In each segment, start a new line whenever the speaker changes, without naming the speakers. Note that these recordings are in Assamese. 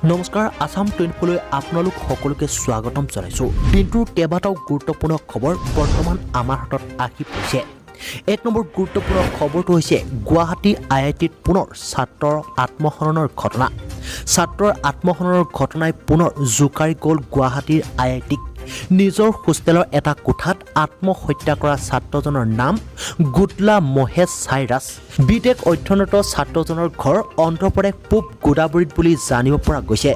নমস্কাৰ, আছাম 24লৈ আপোনালোক সকলোকে স্বাগতম জনাইছোঁ। দিনটোৰ কেইবাটাও গুৰুত্বপূৰ্ণ খবৰ বৰ্তমান আমাৰ হাতত আহি পৰিছে। এক নম্বৰ গুৰুত্বপূৰ্ণ খবৰটো হৈছে গুৱাহাটী আইআইটিত পুনৰ ছাত্ৰৰ আত্মহননৰ ঘটনা। ছাত্ৰৰ আত্মহননৰ ঘটনাই পুনৰ জোকাৰি গ'ল গুৱাহাটীৰ আইআইটিক। নিজৰ হোষ্টেলৰ এটা কোঠাত আত্মহত্যা কৰা ছাত্ৰজনৰ নাম গুটলা মহেশ চাইৰাছ। বি টেক অধ্যয়নৰত ছাত্ৰজনৰ ঘৰ অন্ধ্ৰপ্ৰদেশ পূব গোদাবৰীত বুলি জানিব পৰা গৈছে।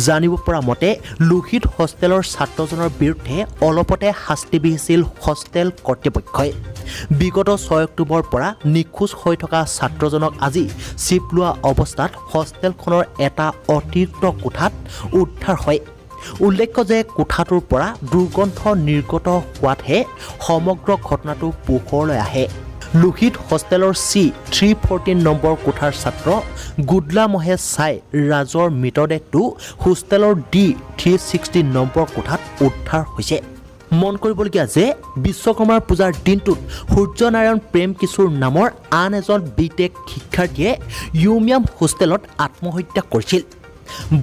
জানিব পৰা মতে, লোহিত হোষ্টেলৰ ছাত্ৰজনৰ বিৰুদ্ধে অলপতে শাস্তি বিহিছিল হোষ্টেল কৰ্তৃপক্ষই। বিগত 6 অক্টোবৰৰ পৰা নিখোজ হৈ থকা ছাত্ৰজনক আজি চিপ লোৱা অৱস্থাত হোষ্টেলখনৰ এটা অতিৰিক্ত কোঠাত উদ্ধাৰ হয়। উল্লেখ্য যে কোঠাটোৰ পৰা দুৰ্গন্ধ নিৰ্গত হোৱাতহে সমগ্ৰ ঘটনাটো পোহৰলৈ আহে। লোহিত হোষ্টেলৰ চি 314 নম্বৰ কোঠাৰ ছাত্ৰ গুডলা মহেশ চাই ৰাজৰ মৃতদেহটো হোষ্টেলৰ ডি 360 নম্বৰ কোঠাত উদ্ধাৰ হৈছে। মন কৰিবলগীয়া যে বিশ্বকৰ্মাৰ পূজাৰ দিনটোত সূৰ্যনাৰায়ণ প্ৰেম কিশোৰ নামৰ আন এজন বি টেক শিক্ষাৰ্থীয়ে ইউমিয়াম হোষ্টেলত আত্মহত্যা কৰিছিল।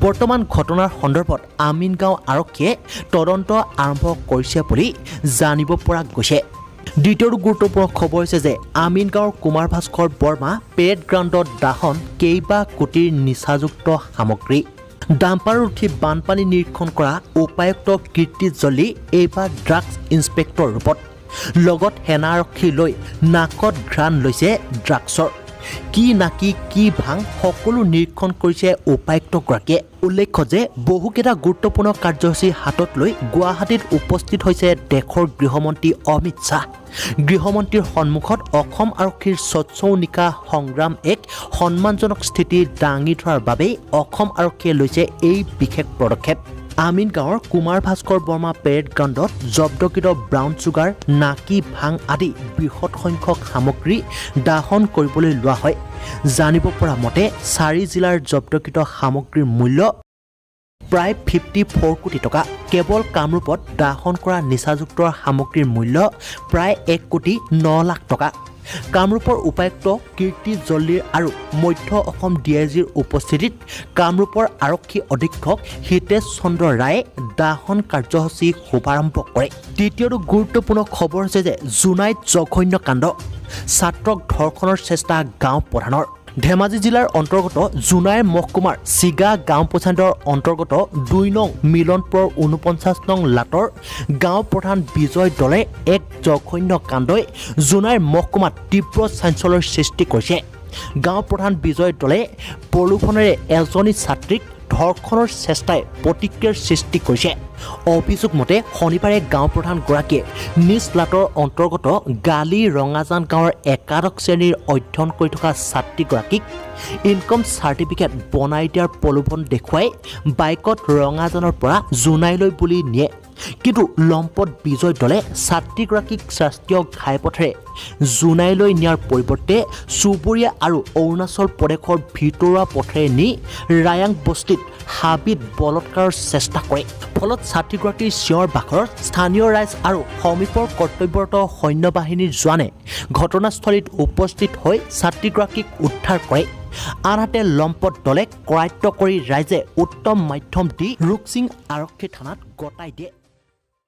বৰ্তমান ঘটনাৰ সন্দৰ্ভত আমিনগাঁও আৰক্ষীয়ে তদন্ত আৰম্ভ কৰিছে বুলি জানিব পৰা গৈছে। দ্বিতীয়টো গুৰুত্বপূৰ্ণ খবৰ হৈছে যে আমিনগাঁৱৰ কুমাৰ ভাস্কৰ বৰ্মা পেৰেড গ্ৰাউণ্ডত দাহন কেইবা কোটিৰ নিচাযুক্ত সামগ্ৰী। ডাম্পাৰত উঠি বানপানী নিৰীক্ষণ কৰা উপায়ুক্ত কীৰ্তি জল্লী এইবাৰ ড্ৰাগছ ইন্সপেক্টৰ ৰূপত। লগত সেনা আৰক্ষী লৈ নাকত ঘ্ৰাণ লৈছে ড্ৰাগছৰ। কি নাকি কি ভাং, সকলো নিৰীক্ষণ কৰিছে উপায়ুক্তগৰাকীয়ে। উল্লেখ্য যে বহুকেইটা গুৰুত্বপূৰ্ণ কাৰ্যসূচী হাতত লৈ গুৱাহাটীত উপস্থিত হৈছে দেশৰ গৃহমন্ত্ৰী অমিত শ্বাহ। গৃহমন্ত্ৰীৰ সন্মুখত অসম আৰক্ষীৰ স্বচ্ছ নিকা সংগ্ৰাম এক সন্মানজনক স্থিতি দাঙি ধৰাৰ বাবেই অসম আৰক্ষীয়ে লৈছে এই বিশেষ পদক্ষেপ। আমিনগাঁৱৰ কুমাৰ ভাস্কৰ বৰ্মা পেৰেড গ্ৰাউণ্ডত জব্দকৃত ব্ৰাউন চুগাৰ, নাকি ভাং আদি বৃহৎ সংখ্যক সামগ্ৰী দাহন কৰিবলৈ লোৱা হয়। জানিব পৰা মতে, চাৰি জিলাৰ জব্দকৃত সামগ্ৰীৰ মূল্য প্ৰায় 54 কোটি টকা। কেৱল কামৰূপত দাহন কৰা নিচাযুক্ত সামগ্ৰীৰ মূল্য প্ৰায় 1 কোটি 9 লাখ টকা। কামৰূপৰ উপায়ুক্ত কীৰ্তি জল্লীৰ আৰু মধ্য অসম ডিআইজিৰ উপস্থিতিত কামৰূপৰ আৰক্ষী অধীক্ষক হিতেশ চন্দ্ৰ ৰায়ে দাহন কাৰ্যসূচী শুভাৰম্ভ কৰে। তৃতীয়টো গুৰুত্বপূৰ্ণ খবৰ হৈছে যে জোনাইত জঘন্য কাণ্ড, ছাত্ৰক ধৰ্ষণৰ চেষ্টা গাঁও প্ৰধানৰ। ধেমাজি জিলাৰ অন্তৰ্গত জোনাইৰ মহকুমাৰ চিগা গাঁও পঞ্চায়তৰ অন্তৰ্গত 2 নং মিলনপুৰৰ 49 নং লাটৰ গাঁও প্ৰধান বিজয় দলে এক জঘন্য কাণ্ডই জোনাইৰ মহকুমাত তীব্ৰ চাঞ্চল্যৰ সৃষ্টি কৰিছে। গাঁও প্ৰধান বিজয় দলে প্ৰলোভনেৰে এজনী ছাত্ৰীক ধৰ্ষণৰ চেষ্টাই প্ৰতিক্ৰিয়াৰ সৃষ্টি কৰিছে। অভিযোগ মতে, শনিবাৰে গাঁও প্ৰধানগৰাকীয়ে নিজ লাটৰ অন্তৰ্গত গালি ৰঙাজান গাঁৱৰ একাদশ শ্ৰেণীৰ অধ্যয়ন কৰি থকা ছাত্ৰীগৰাকীক ইনকম চাৰ্টিফিকেট বনাই দিয়াৰ প্ৰলোভন দেখুৱাই বাইকত ৰঙাজানৰ পৰা জোনাইলৈ বুলি নিয়ে। কিন্তু লম্পট বিজয় দলে ছাত্ৰীগৰাকীক ৰাষ্ট্ৰীয় ঘাইপথেৰে জোনাইলৈ নিয়াৰ পৰিৱৰ্তে চুবুৰীয়া আৰু অৰুণাচল প্ৰদেশৰ ভিতৰুৱা পথেৰে নি ৰায়াং বস্তিত হাবিত বলৎকাৰৰ চেষ্টা কৰে। ফলত ছাত্ৰীগৰাকীৰ চিঞৰ বাখৰত স্থানীয় ৰাইজ আৰু সমীপৰ কৰ্তব্যৰত সৈন্য বাহিনীৰ জোৱানে ঘটনাস্থলীত উপস্থিত হৈ ছাত্ৰীগৰাকীক উদ্ধাৰ কৰে। আনহাতে লম্পট দলেক কৰায়ত্ব কৰি ৰাইজে উত্তম মাধ্যম দি ৰুকচিং আৰক্ষী থানাত গতাই দিয়ে।